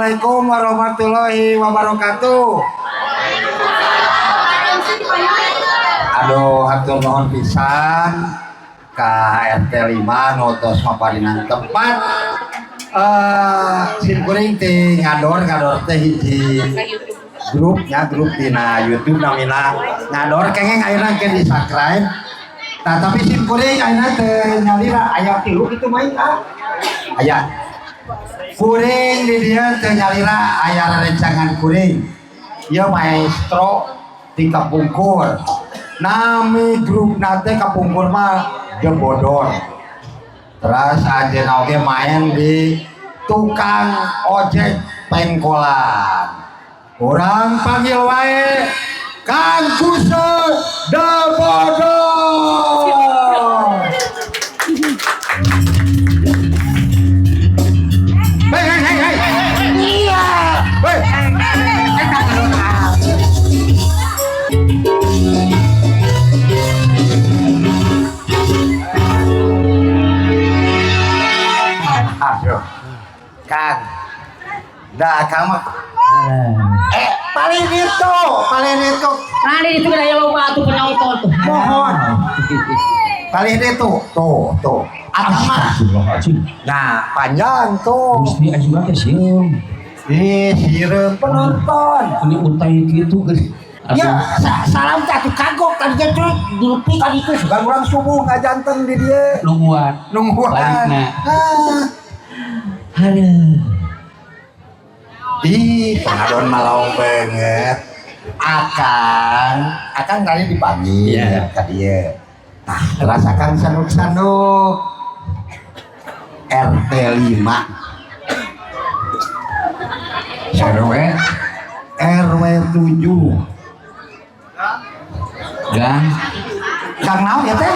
Assalamualaikum warahmatullahi wabarakatuh. Aduh, hatur nuhun pisan ka RT 5 nu tos maparinan tempat. Sim kuring teh ngador teh hiji grupnya, grup dina YouTube namina Ngador Kengeng, ayeuna ke di subscribe. Nah, tapi sim kuring ayeuna teh nyalira aya tilu kitu main ah. Aya. Kuring di dieu teu nyalira aya rerencangan kuring. Ieu maestro di kapungkur. Nami grupna teh kapungkur mah The Bodor. Terus ajeuna oge main di tukang ojek pengkolan. Urang panggil wae Kang Kuse The Bodor. Hei, hei, hei, hei. Iya. Hei. Aduh. Kang. Dah kamu paling itu, paling itu. Nah, itu kan aya loba atuh penonton tuh. Mohon. Paling itu, tuh, tuh. Atama. Nah, panjang tuh. Gusti aji mah teh sieun. Ih, sireum penonton. Ini utai kitu geus. Ya, salam teh atuh kagok tadi teh dupi tadi teh sugan urang subuh ngajanteng di dieu. Nungguan. Nungguan. Balikna. Ah. Aduh. Ih, pengadon malaung banget. Akang tadi dipanggil Iya. ka dieu. Tah, terus akang sanuk-sanuk. RT 5 RW RW 7. Gang. Kang naon ya teh?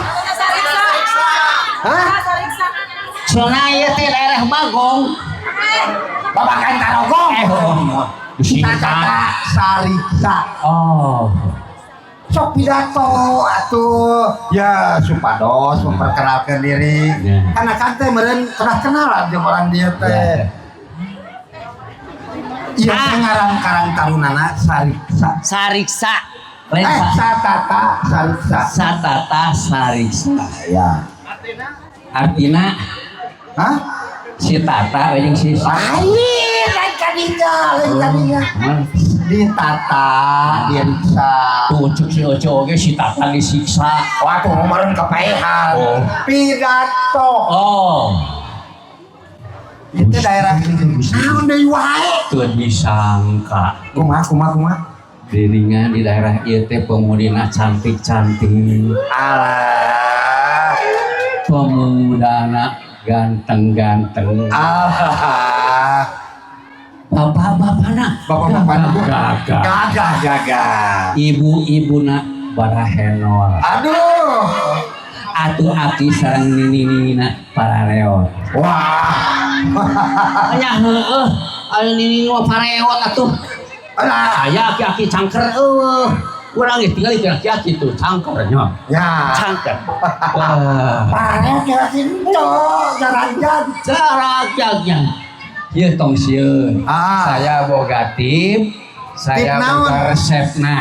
Hah? Cenah ieu teh daerah Bagong. Babakan Tarogong. Singkat. Sariksa. Oh. Sok pidato atuh. Ya, supados memperkenalkan diri. Ya. Karena kan teh meureun pernah kenalan jeung orang dieu teh. Iya, Ah. ngaran Karang Tarunana Sariksa. Sariksa. Lain Satata Sariksa. Satata Sariksa. Ya. Artina Hah? si Tata jeung si Lain, lain kadinya, lain kadinya. Ditata, diriksa. Tuh cek si Oco oge si Tata disiksa. Waduh, kemarin kepaehan. Oh. Pidato. Oh. Itu daerah naon deui wae. Teu disangka. Kumaha, kumaha, kumaha? Diningan di daerah ieu teh pemudina cantik-cantik. Alah. Pemudana ganteng-ganteng. Alah. Bapak-bapana Bapak-bapana. gagah. Gagah, gagah. Ibu-ibuna barahenol. Aduh. Atuh aki sareng nini-ninina parareot. Wah. Nya heueuh, aya nini mah pareot atuh. Alah. Aya aki-aki cangker eueuh. Urang geus tinggal itu aki-aki tuh cangkernya. Ya. Cangker. Wah. Pareot ya itu, jaran-jaran. Caragagnya. Ieu tong sieun. Ah. Saya boga tip, saya Tip naon? boga resepna.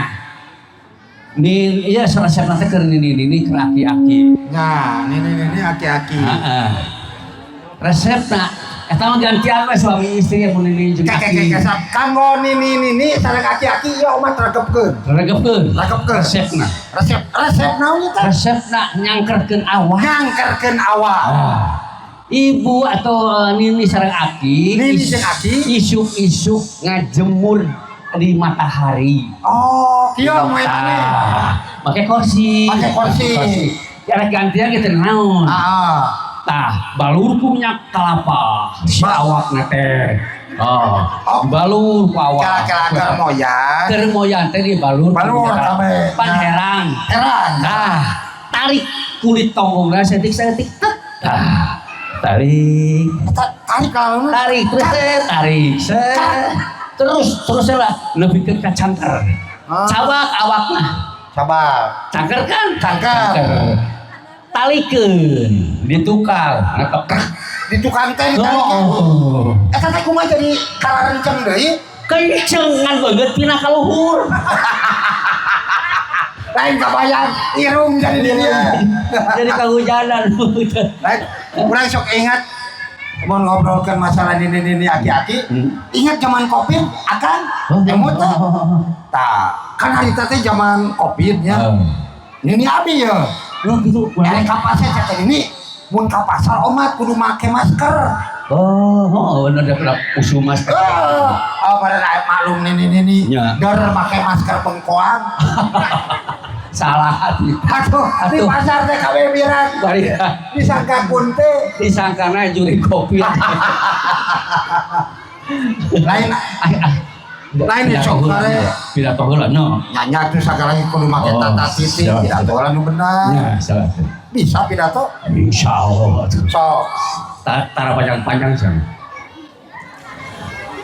Nih, iya resepna teh keur nini-nini keur aki-aki. Nah, ini aki-aki. Heeh. Resepna eta mah gantian we suami istri mun nini jeung Kek aki. kek kek kanggo nini sareng aki-aki ieu omat regepkeun. Regepkeun. Regepkeun. Resepna. Resep resep naon ieu teh? Resepna nyangkerkeun awak. Nyangkerkeun awak. Ah. Ibu atau nini sareng aki, Nini jeung aki. isuk-isuk ngajemur di matahari. Oh, kieu moe maneh. Make kursi. Make kursi. Ya gantian gitu naon. Ah. Tah, balur ku minyak kelapa. Si awakna teh. Oh, Oh. balur ku awak. Kala-kala keur moyan. Keur moyan teh dibalur ku Balur minyak kelapa. kabeh. Pan herang. Herang. Tah, tarik kulit tonggongna setik-setik tet. Tah, tarik. Tarik kalau Tarik terus teh, tarik. Set. Terus terus lah nepikeun ka cangker. Ah. Cawak awakna. Sabar. Cangker kan? Cangker. Talikeun ditukar. Ngeteprek. Di tukang teh ditarik. Oh. Eta teh kumaha jadi kararenceng deui? Kenceng ngan beungeut pindah ka luhur. Lain kabayang irung jadi dia. Jadi kahujanan. Lain urang sok ingat mau ngobrolkan masalah ini aki-aki. Ingat zaman Covid akan emut teh. Tah, kan harita teh zaman Covid nya. Nini abi ya. Oh gitu. Erek ka pasar cek ini mun ka pasar omat kudu make masker. Oh, bener dah usum masker. Oh, pada maklum nini nini. Ya. Der make masker bengkoang. Salah hati. Aduh, di Atuh. pasar teh kabeh birang. Bari Disangka kunte. Disangkana juri kopi. Lain lain sok kare. Pidato heula no. Nyanyak tuh segala kudu make Oh, tata titi siap. Pidato lah nu benar. Ya, salah. Bisa pidato? Insyaallah tuh. Sok. Tara panjang-panjang sih.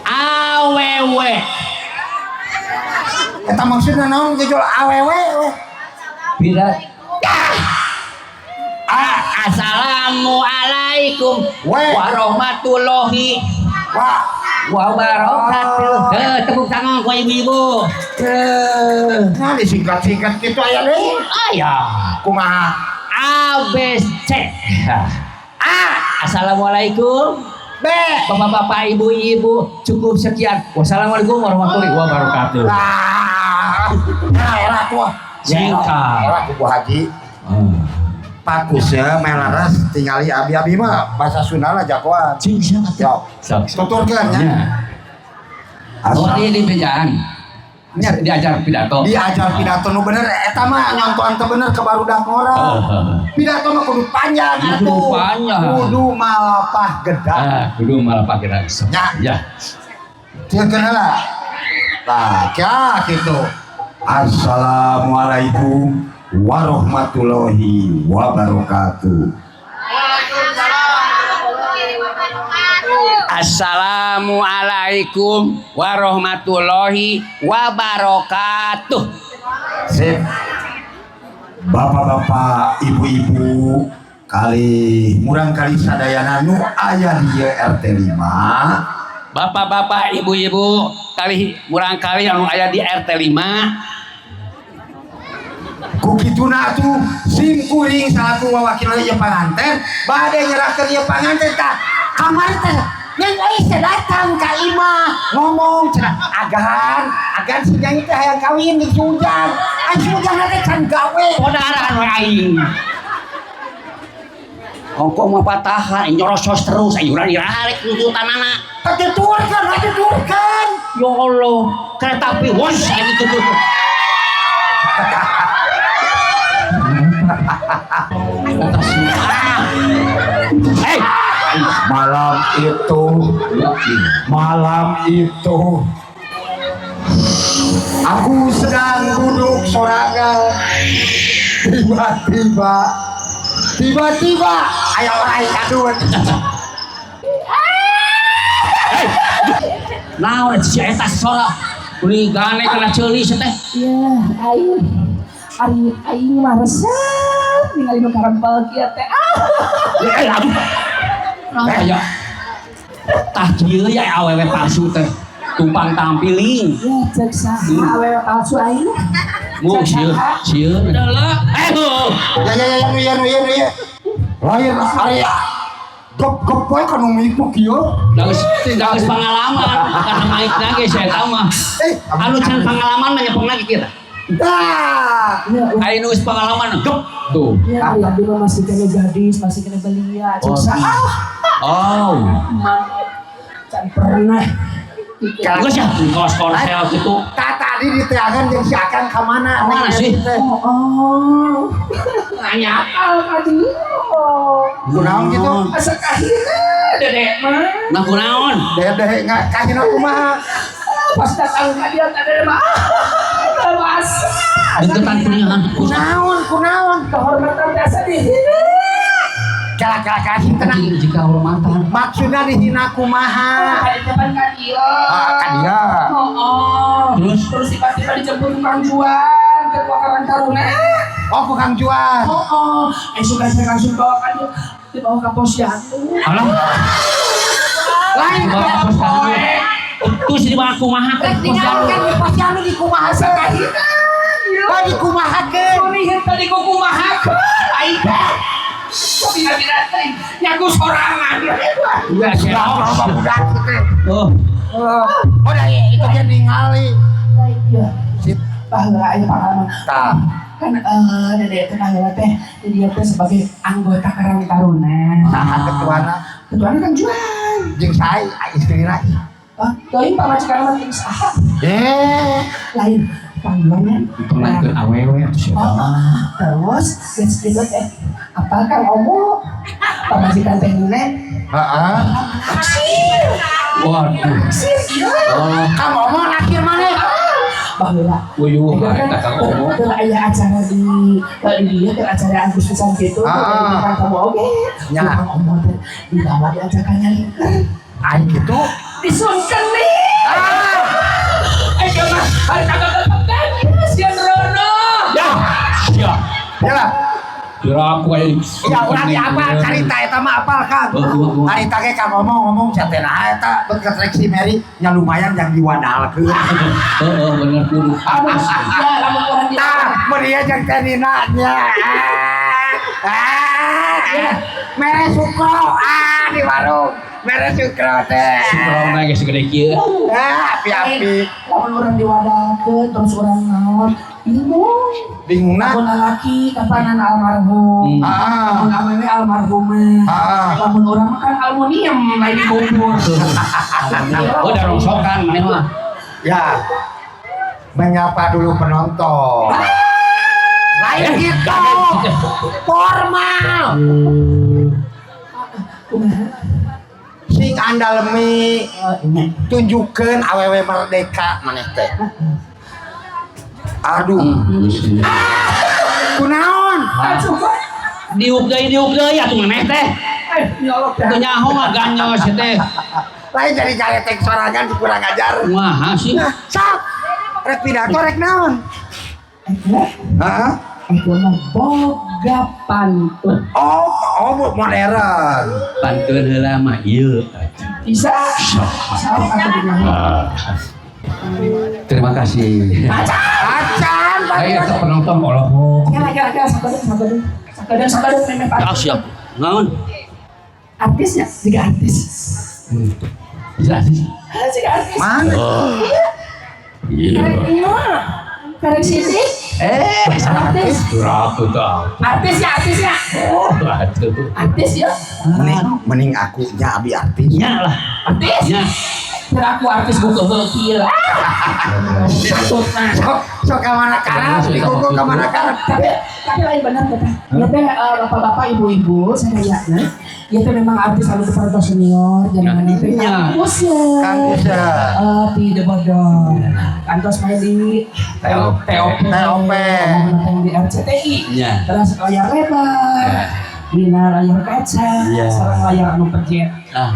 Awewe. Eta maksudna naon gejol awewe we? Bila Ah, assalamualaikum We. warahmatullahi Wah, wabarakatuh. Oh. Eh, tepuk tangan ku ibu-ibu. Eh, nah disingkat-singkat gitu aya deui. Aya. Kumaha? A B C. A. Assalamualaikum. B. Bapak-bapak, ibu-ibu, cukup sekian. Wassalamualaikum warahmatullahi wabarakatuh. Lah, nah era tuh. Singkat. Era ku Bu Haji. Pak Kusya melaras tingali abi-abi mah bahasa Sunda lah jagoan. Cing siapa tuh? Sok. Sok. Tuturkeun nya. Ya. Oh, Asal ini di bejaan. Nya. Diajar pidato. Diajar pidato nu bener eta mah nyontohan teu bener ke barudak ngora. Pidato mah kudu panjang Kudu atuh. panjang. Kudu malapah gedang. Ah, kudu malah pakai sok. Ya. Ya. Sieun heula. Tah, kya kitu. Assalamualaikum warahmatullahi wabarakatuh. Assalamualaikum warahmatullahi wabarakatuh. Sip. Bapak-bapak, ibu-ibu, kali murang kali sadayana nu aya di ieu RT 5. Bapak-bapak, ibu-ibu, kali murang kali anu aya di RT 5. Ku kituna atuh sim kuring salaku wawakil ieu panganten bade nyerahkeun ieu panganten tah kamari teh Neng euy teh datang ka imah ngomong cenah agan agan si Nyai teh hayang kawin jeung si Ujang, ai si Ujang teh can gawe. Podaran we aing. Ongko mah patahan, nyorosos terus, aing urang dirarek tuntutanana. Tuturkeun, tuturkeun. Ya Allah, kereta api wos aing tutur. Hei, malam itu, malam itu aku sedang duduk sorangan. Tiba-tiba, tiba-tiba ayo orang kadun. Hei, naon si eta sora? Uli gane kana ceuli teh. Ya, aing. Ari aing mah resep ningali nu karempel kieu teh. Ah. Eh, aduh. Naon aya? Tah kieu ya awewe palsu teh. Tumpang tampiling. Ya cek saha awewe palsu aing? Mu sieun, sieun. Eh, oh. Ya ya ya ya ya ya ya. Lain ari gop gop poe kanu miku kieu. Da geus pengalaman karena maik ge saya eta mah. Anu can pengalaman mah nyepeng lagi kita. Tah. Aya nu geus pengalaman gep tuh. Ya, ari abdi mah masih kena gadis, masih kena belia. Cek saha? Oh. Mang can pernah. Geus ya kos korsel gitu. Tah tadi diteangan jeung si Akang ka mana? Mana sih? Oh. Nanya ka dieu. Kunaon gitu? Asa kahina dedek mah. Nah kunaon? Dedek nggak kahina kumaha? Pas datang ka dieu teh dedek mah. Ah, lewas. Deketan kuningan. Kunaon, kunaon? Kehormatan teh asa dihina. Kala-kala kasih tenang. Jika hormatan. Maksudnya dihina kumaha? Kali kapan ka dieu? Ah, ka dieu. Oh. Terus? Terus tiba-tiba dijemput tukang Juan, ketua Karang Taruna. Oh, tukang Juan. Oh, suka saya langsung bawa ka dieu. Dibawa ka posyandu. Alah, Lain dibawa ka posyandu. Terus dibawa kumaha ke Rek posyandu? ninggalkeun di posyandu dikumahakeun? Oh, dikumahakeun? Suriheun tadi kukumahakeun aing teh. Bina-bina teh nyaku sorangan. Iya, Ya Allah, budak teh. Oh, Oh, da itu ge ningali. Baik ya. Sip. Baheula aya pengalaman. Tah. Kan dede teh baheula teh dia teh sebagai anggota Karang Taruna. Saha ketuana? Ketuana Kang Juan. Jeung saha istrina? Ah, teuing pamajikan mah jeung saha? Eh, Lain Kang Juan. pernah awewe atuh siapa? Oh, terus geus kitu teh apa Kang Omo? Pamajikan teh Nune. Heeh. Naksir. Waduh. Naksir ieu. Oh, Kang Omo naksir maneh? Baheula. Uyuh eta Kang Omo. Keur aya acara di dieu, keur acara Agustusan gitu, Ah. keur kamu oge. Nya. Kang Omo teh dibawa diajakan nyalingkeun. Aing kitu. Disungkeun nih. Ah, Eh mah hari tanggal tekan sieun rono. Ya, sia. Ya lah. Kira aku aya Ya urang di apal carita eta mah apal, Kang. Oh, kumaha, kumaha. Harita ge Kang ngomong-ngomong sia teh naha eta beut si Mary nya lumayan yang diwadalkeun. Heeh, bener kudu. Aduh, ya lamun urang di Tah, mun ieu jeung teh Nina nya. Ah, ah, mere sukro ah di warung. Mere sukro teh. Sukro geus segede kieu. Ah, api-api. Lamun urang diwadalkeun terus urang naon bingung. Bingungna. Lamun lalaki kapanan almarhum. Ah. Lamun awewe almarhumah. Ah. Lamun urang mah kan aluminium lain dikumpul. Oh, da rongsokan maneh mah. Ya. Menyapa dulu penonton. Lain gitu. Formal. Kumaha? Sing andalemi Oh, nya. tunjukkeun awewe merdeka maneh teh. Aduh, kunaon? Ah, cukup. Diuk deui atuh maneh teh. Eh, nyolok dah. Teu nyaho mah ganyos teh. Lain jadi karetek sorangan dikurang ajar. Kumaha sih? Nah, sok. Rek pidato rek naon? Eh, Heeh. itu mah boga pantun. Oh, oh modern. Pantun heula mah ieu. Bisa. Sok atuh dinyaho. Terima kasih. Acan, Ayo pantun. ke penonton olohok. Kira kira kira sakedeung sakedeung. Sakedeung sakedeung memeh Ah, pantun. siap. Naon? Artisnya jika artis. Bisa sih. Ah, jika artis. Mana? Iya. Karek iya. Karek sidik. Eh, Artis. Aku tahu. Artis ya, artis ya. Oh, aduh. Artis ya. Mending, mending aku nya abi artis. Nya lah. Artis. Nya. Kira aku artis buka heukil. Ah. Maksudna. Sok sok ka mana karep, dikuku ka mana karep. Tapi lain benar teh. Ya teh bapak-bapak, ibu-ibu sadayana. Ya teh memang artis anu parantos senior jangan teh Iya. Kang Gus ya. Kang Gus ya. Di The Bodor. Kantos main di TOP. TOP. TOP. Ngomong di RCTI. Iya. Terus layar lebar. Dina layar kaca, Iya. sareng layar anu pejet. Ah,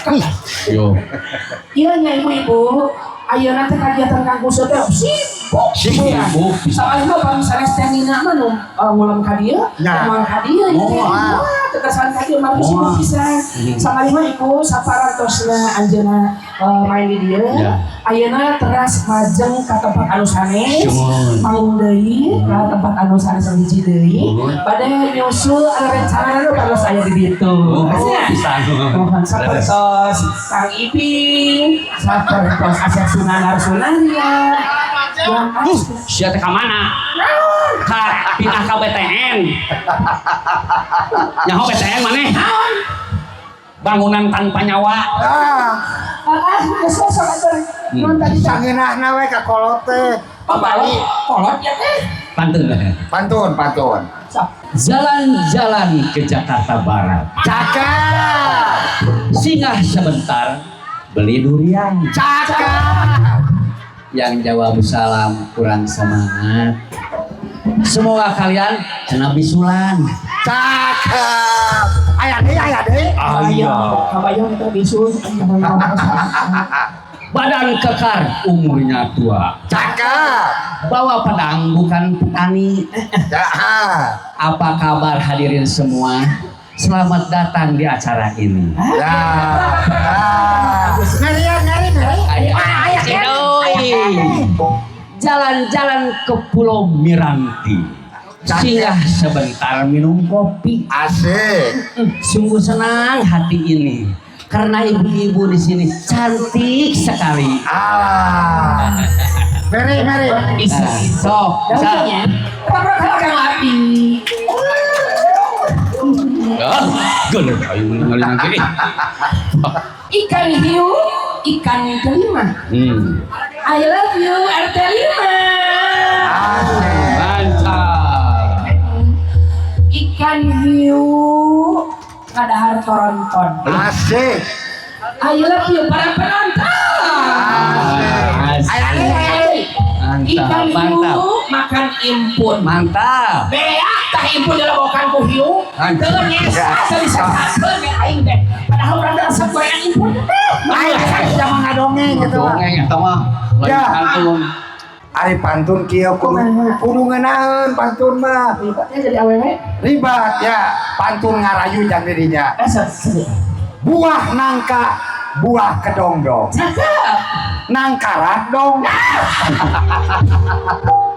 Eh, yo. iya nya ibu-ibu, ayeuna teh kagiatan Kang Gus teh sibuk. Sibuk. Sibuk. Soalnya mah pami sanes teh Nina mah nu ngulam ka dieu, Nya. ngulam ka dieu ieu teh. Moal. Wah, teu kesan ka dieu mah sibuk Moal. pisan. Hmm. Sakali mah ibu saparantosna anjeunna main di dieu. Ya. Ayeuna teras majeng ka tempat anu sanes, Sumon. manggung deui ka tempat anu sanes hiji deui. Muhun. Bade nyusul ada rencana nu paros aya di ditu. Oh, Nya. pisan. Mohon sapertos Kang Iping, sapertos Asep Sunanar Sunaria, yang Sia teh ka mana? Ka pindah ka BTN. Nyaho BTN maneh? Bangunan tanpa nyawa. Ah, ah, geus sok atuh. Naon tadi teh? sangeunahna we ka kolot teh. Oh, kolot, kolot ya teh. Pantun. Pantun, pantun. Sok. Jalan-jalan ke Jakarta Barat. Cakep. Singgah sebentar beli durian. Cakep. Yang jawab salam kurang semangat. Semoga kalian kena bisulan. Cakep. Aya deui, aya deui. Kabayang itu bisul. Badan kekar, umurnya tua. Cakep. Bawa pedang bukan petani. Cakep. Apa kabar hadirin semua? Selamat datang di acara ini. Ya. Ah. Ngeri ya, ngeri, ngeri. Ah, aya Cedoi. Jalan-jalan ke Pulau Miranti. Singgah sebentar minum kopi. Asik. Sungguh senang hati ini karena ibu-ibu di sini cantik sekali. Alah. Meri, meri. Bisa, sok, bisa. Daunnya. Tetap Kang Abi. Ah, geuleuh aing ningali nanti. Ikan hiu, ikan kelima. I love you RT 5. Asik. Mantap. Ikan hiu kadahar toronton. Asik. I love you para penonton. Asik. Asik. Ayo, ayo, ayo. Mantap, Ikan hiu mantap. Makan impun. Mantap. Beak tah impun dilebokan ku hiu. Mantap. Teu nyesa teu disesakeun ge aing teh. Padahal urang teh resep gorengan impun. Ayo, jangan ngadongeng gitu mah. Dongeng eta mah. Lain Ya. pantun. Ari pantun kieu kudu kudu ngeunaheun pantun mah. Ribetnya jadi awewe. Ribet ya, pantun ngarayu jang dirinya. Eh, sedih. Buah nangka, buah kedongdong. Cakep. Nangkarat dong.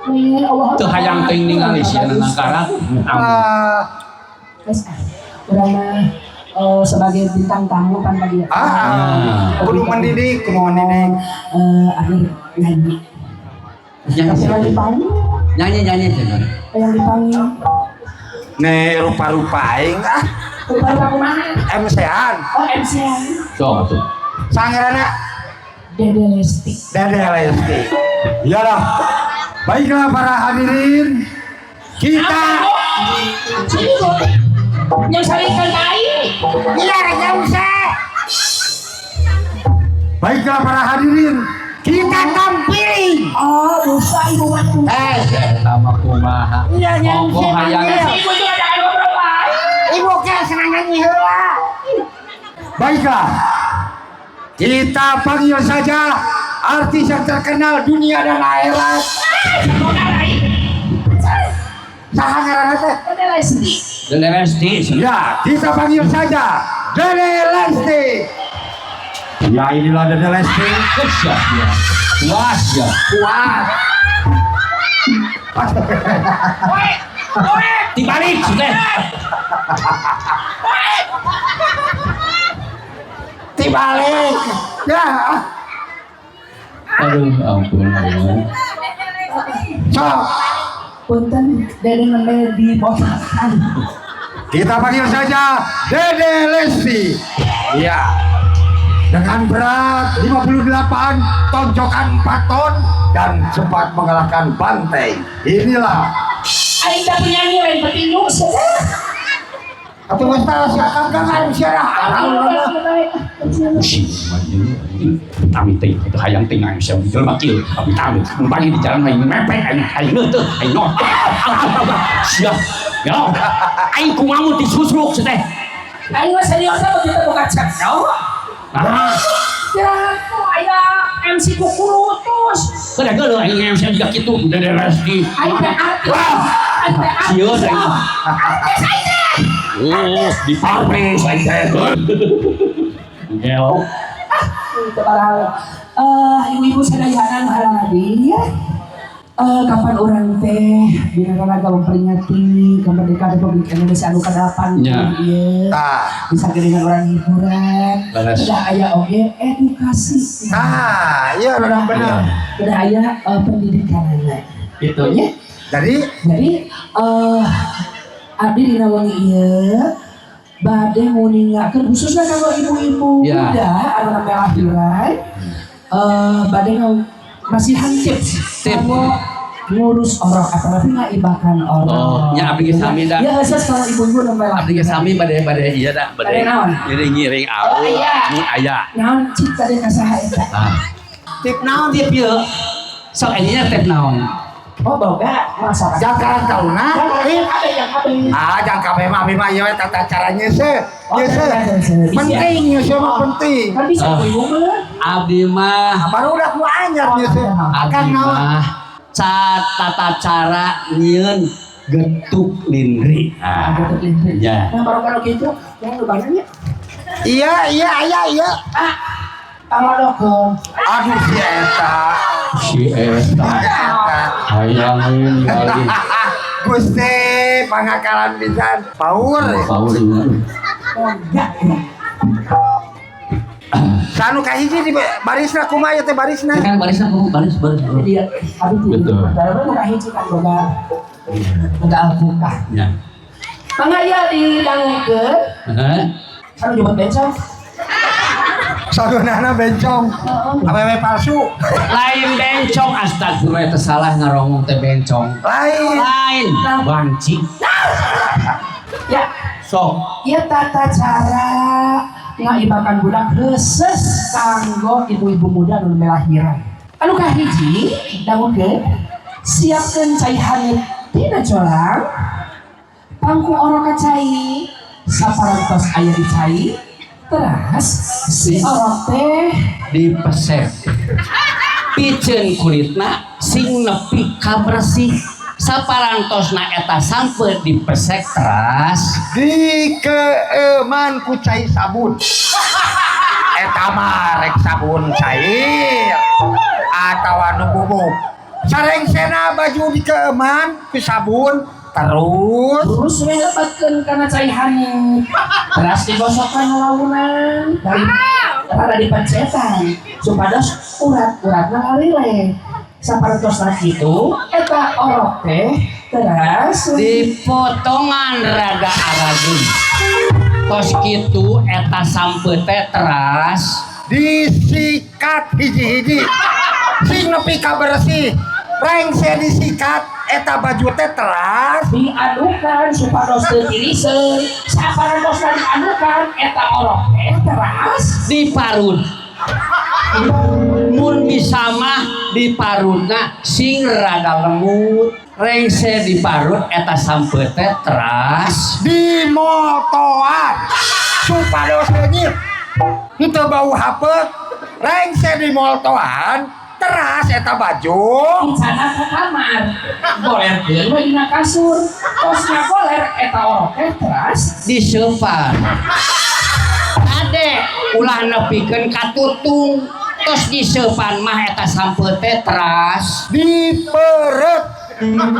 Nih, Allah. Teu hayang teuing ningali sia nangkarat. Ah, Geus ah. Urang mah sebagai bintang tamu pan tadi. Ah, kudu mendidik, kudu mendidik. Eh, akhir nyanyi. Nyanyi. Yang dipanggil, Nyanyi nyanyi. yang dipanggil. Nih rupa-rupa aing ah, Rupa-rupa kumaha? MC-an. Oh, MC. Sok tuh. Sangerana Dede Lesti. Dede Lesti. Iyalah. Baiklah para hadirin, kita Sini kok. Yang sarikan ka aing. Iya, usah. Baiklah para hadirin, kita tampilin. Oh, dosa ibu mah. Eh, Eta mah kumaha? Iya, yang Ongkoh hayang. Ibu juga jangan ngobrol bae. Ibu ke senang nyanyi heula. Baiklah. Kita panggil saja artis yang terkenal dunia dan akhirat. Saha ngaranna teh? Dede Lesti. Dede Lesti. Ya, kita panggil saja Dede Lesti. Ya, inilah Dede Lesti. Siap ya. Puas ya. Kuat. Woi, woi. Dibalik sudah. Dibalik. Ya, Aduh, ampun ampun. sok. Punten Dede nembe di botakan. Kita panggil saja Dede Lesti. Ya. Dengan berat 58, tonjokan 4 ton dan sempat mengalahkan banteng. Inilah. Aing teh penyanyi lain petinju sia. Atau geus tah sia kang kang aing siarah. Pusing Tami teh teu hayang teh aing sia jelema kieu. Abi tami mun panggil di jalan aing mepet aing aing neuteuh aing not. Sia. Ya. Aing kumaha mun disusruk sia teh. Aing mah senior teh begitu buka cekno. Ah, Ya, aya MC kukurutus. kada geuleuh aing MC juga kitu Dede Lesti. Aing teh artis. Wah. Aing teh artis. Sieun aing. Artis aing teh. Oh, di parpres aing teh. Gelo. Itu para ibu-ibu sadayana nu hadir ya. Kapan urang teh dina raraga memperingati kemerdekaan Republik Indonesia anu ke-8 Ya. ieu. Tah. Bisa geningan urang hiburan. Leres. Udah aya oge edukasi. Tah, iya udah bener. Udah aya pendidikanana. Gitu nya. Jadi Jadi abdi dina wengi ieu bade nguningakeun khususnya kanggo ibu-ibu muda anu nembe lahiran bade masihan tips Tip. kanggo ngurus orok apalagi ngaibakan orok. Oh, nya abdi ge sami da. Ya khusus kalau ibu-ibu nembe Abdi ge lahiran. sami bade bade iya da bade. Bade naon? Ngiring-ngiring au. Oh, aya. Mun aya. Naon cik tadi ka saha eta? Ah. Tip naon? Tip ieu. Sok ininya tip naon? Oh, boga masalah. Jangka tauna. Yang kabeh, yang kabeh. Ah, jangka kabeh mah abi mah ieu we tata cara nyeuseut. Oh, Nyeuseut. tata cara nyeuseut. Penting nyeuseut mah penting. Kan bisa Ah. ibu mah. Abdi mah Baru udah ku anyar nyeuseut. abdi Kan naon? mah tata cara nyieun Getuk lindri. Ah, Getuk lindri. Ya. Nah, baru kalau gitu, yang lebarannya. Iya iya iya iya. Ah, pangodokeun. Aduh si eta. Si eta. Eta. Hayang lagi. Gusti pangakalan pisan. Paur. Paur ini. Oh, enggak. Sanu kahiji di barisna kumaha ieu teh barisna? Kan barisna kudu baris baris. Jadi ya, abi ti Betul. dalam nu kahiji kan boga boga alpukat. Ya. Mangga ieu didangukeun. Heeh. Anu nyebut bencong. Sagunana bencong. Awewe palsu. Lain bencong astagfirullah teh salah ngaromong teh bencong. Lain. Lain banci. Ya, Sok. ieu tata cara ngaibakan budak khusus kanggo ibu-ibu muda anu melahiran. Anu kahiji dangukeun siapkeun cai haneut tina colang, pangku orok ka cai, saparantos aya di cai, teras si orok teh Dipesep. Piceun kulitna sing nepi ka bersih. Saparantosna eta sampe dipesek teras Dikeeman ku cai sabun. Eta mah rek sabun cair atawa nu bubuk. Sarengsena baju dikeeman ku sabun terus terus we lebetkeun kana cai haneut. Teras digosokan launan, dari rada dipencetan supados urat-uratna lalileh. Saparantosna kitu eta orok teh teras dipotongan rada arageung. Tos kitu eta sampe teh teras disikat hiji-hiji sing nepi ka bersih. Rengse disikat eta baju teh teras diadukan supados teu tiriseun. Saparantosna diadukan eta orok teh teras diparut. Mun bisa mah diparutna sing rada lembut. Rengse diparut eta sampe teh teras dimotoan supados leungit henteu bau hapeuk. Rengse dimoltoan teras eta baju dicana ka kamar golerkeun we dina kasur. Tos ngagoler eta orok teh teras diseupan. Ade ulah nepikeun ka tutung. Tos diseupan mah eta sampe teh teras dipeureut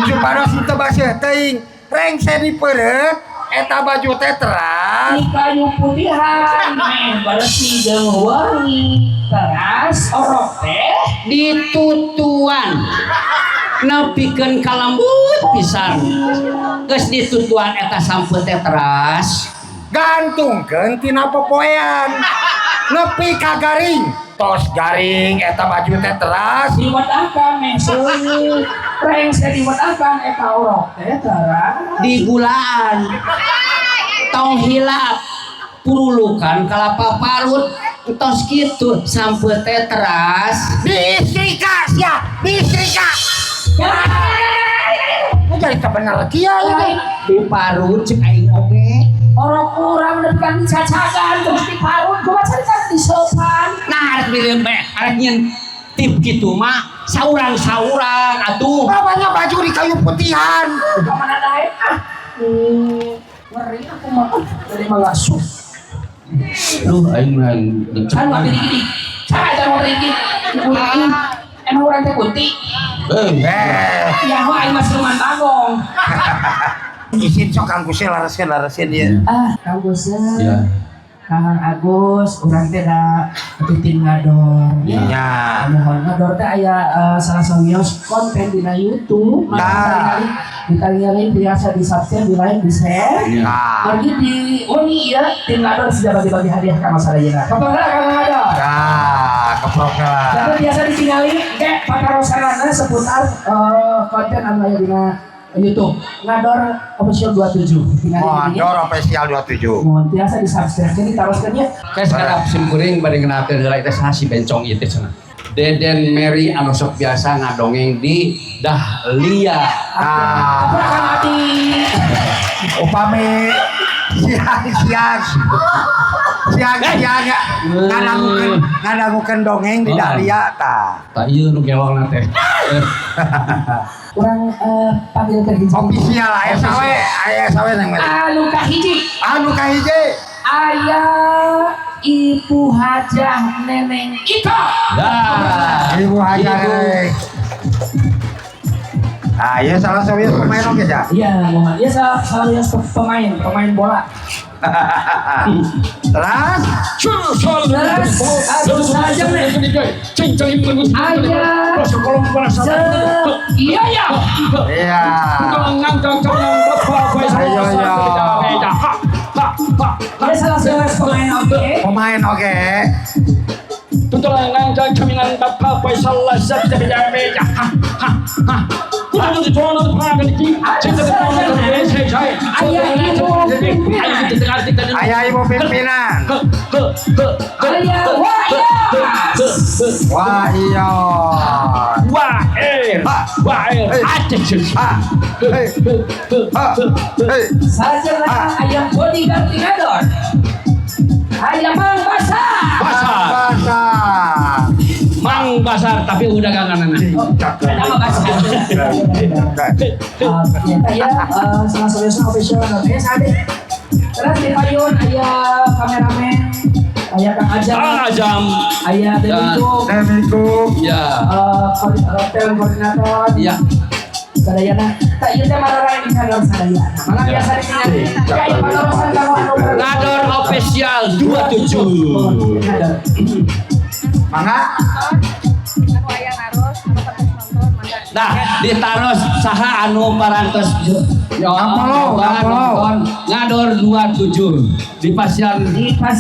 supados henteu baseuh teuing. Rengse dipeureut eta baju teh teras di kayu putihan meh bersih jeung wangi. Teras orok teh ditutuan nepikeun ka lembut pisan. Geus ditutuan eta sampe teh teras gantungkeun tina popoean nepi ka garing. Tos garing eta baju teh teras diwedahkan meh seungit. Rengse diwedahkan eta orok teh teras digulaan. Tong hilap purulukan kalapa parut. Tos kitu sampe teh teras diistrika sia diistrika. Nu jadi kebener kieu ieu teh. Diparut cek aing oge. Orok urang nepi ka dicacagan terus diparut kumaha carita disopan. Nah arek milih bae arek nyeun tip kitu mah saurang-saurang atuh. Bapaknya baju di kayu putihan. Ka mana daek ah. Ngeri aku mah dari mah ngasuh. Duh aing mah Kan mah gini-gini. Saha eta nu ngeri? Emang urang teh kunti? Eh. Ya ho aing mah siluman bagong. Isin sok Kang Gusel lareskeun lareskeun ieu. Ah, Kang Gusel. Ya. Kang Agus, urang teh da tim ngador. Nya. Mohon ngador teh aya salah sawios konten dina YouTube. Nah. Dikali-kali biasa di subscribe, di like, di share. Ya. Nah. Pergi di Uni ya, tim ngador sudah bagi-bagi hadiah ka masadayana. Keprok lah Kang Ngador. Nah, keprok lah. Jadi biasa ditingali kayak patarosanana seputar konten anu aya dina YouTube Ngador Official 27. Tingali di dinya. Ngador Official 27. Mohon biasa di subscribe jadi taroskeun nya. Kayak sekarang sim kuring bade ngenalkeun heula teh saha si bencong ieu teh cenah. Deden Mary anu sok biasa ngadongeng di Dahlia. Ah. Keprok Kang Ati. Upami siang-siang siang-siang ngadangukeun dongeng di Dahlia tah. Tah ieu nu gelongna teh. Urang Dipanggilkeun hiji. Official aya sawe, aya sawe nang mana? Anu kahiji. Anu kahiji. Aya Ibu Hajah Neneng Iko. Dah. Ibu Hajah Neneng. Ah, iya salah satu pemain oke ya. Iya, Muhammad. Iya salah satu pemain, pemain bola. Terus Ayah. Iya ya. Iya. Iya salah satu pemain oke. Pemain oke. Ayah ibu pimpinan. Ayah Wah iya. Wah Saja ayah bodyguard ngador. Ayah Mang Basar. Basar. Mang Basar tapi udah kangen anak. Nama Basar. Ya, salah satu official ya sade. Terus di payun ayah kameramen, ayah Kang Ajam, Ajam, ayah Demiko, Demiko, ya, film koordinator, ya. Sadayana, tak ieu teh mararain di ngador sadayana. Malah biasa ditinggal. Kayak panorosan kalau anu Ngador official 27. Ngador. Mangga. Nah, ditaros saha anu parantos Ngampolo, ngampolo. Ngador 27 di pasian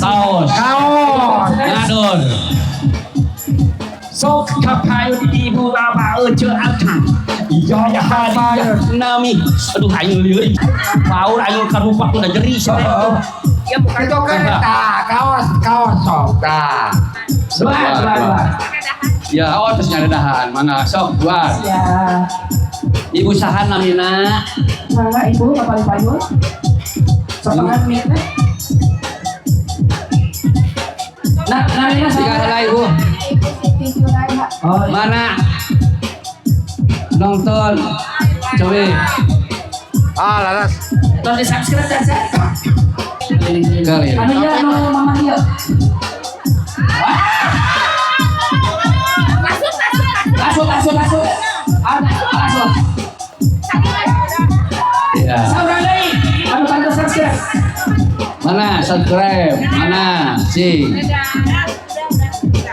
kaos. Kaos. Ngador. Sok kapayu di ibu bapak ece akang. Iya ya hari nami. Aduh aing lieur. Paur aing karupak udah jeri cenah. Ya bukan itu kan kaos kaos sok tah. Dua. Ya, oh terus nyari dahan. Mana sok dua. Ya. Ibu saha namina? Mangga ibu bapak payun. Sopangan mic-na. Nah, namina Tiga saha? heula ibu. Ibu Siti Julaiha. Oh, Mana? Nonton. Coba. Ah, laras. Terus di subscribe dan saya. Kali. Anu ya anu mama ieu. Masuk, masuk, Masuk masuk masuk. Anu masuk. Ya. Saurang deui. Anu bantu subscribe. Mana subscribe? Mana? Si.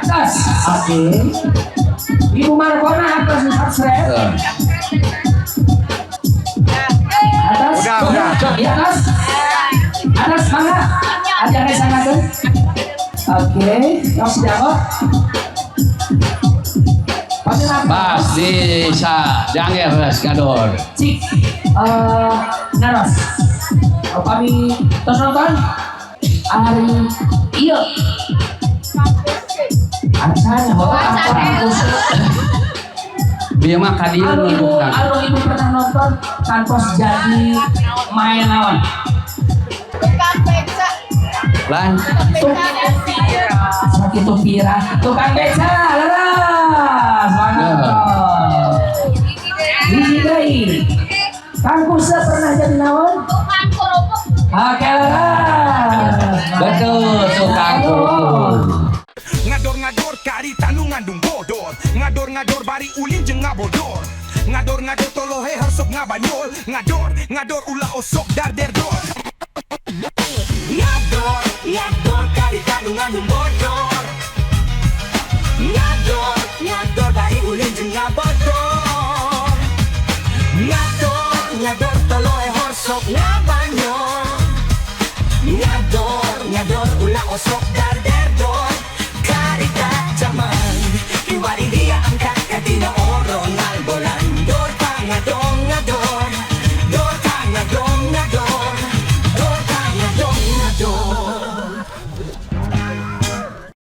Tas. Oke. Ibu Markona atas subscribe. Tuh. Atas. Udah, udah. Di atas. Atas mangga. Ada yang sangatkeun. Oke, tos jawab. Pasti Pas di sa jangger res ngador. Cik, naros. Pami tos nonton. Ari iya. Acan, oh, kampus. Dia mah ka dieu Anu ibu, nundukna. anu ibu pernah nonton kantos jadi main lawan. Tukang beca. Lan. Sakit pira, tukang beca, leras. Mantap. Hiji deui. Kang Kusa pernah jadi naon? Tukang kerupuk. Oke, leras. Betul, tukang kerupuk. Ngador-ngador karita nu ngandung bodor. Ngador-ngador bari ulin jeung ngabodor. Ngador-ngador tolohe harsok ngabanyol. Ngador-ngador ulah osok darderdor. Ngador, ngador karita nu ngandung bodor. Ngador, ngador bari ulin jeung ngabodor. Ngador, ngador tolohe harsok ngabanyol. Ngador, ngador ulah osok darderdor.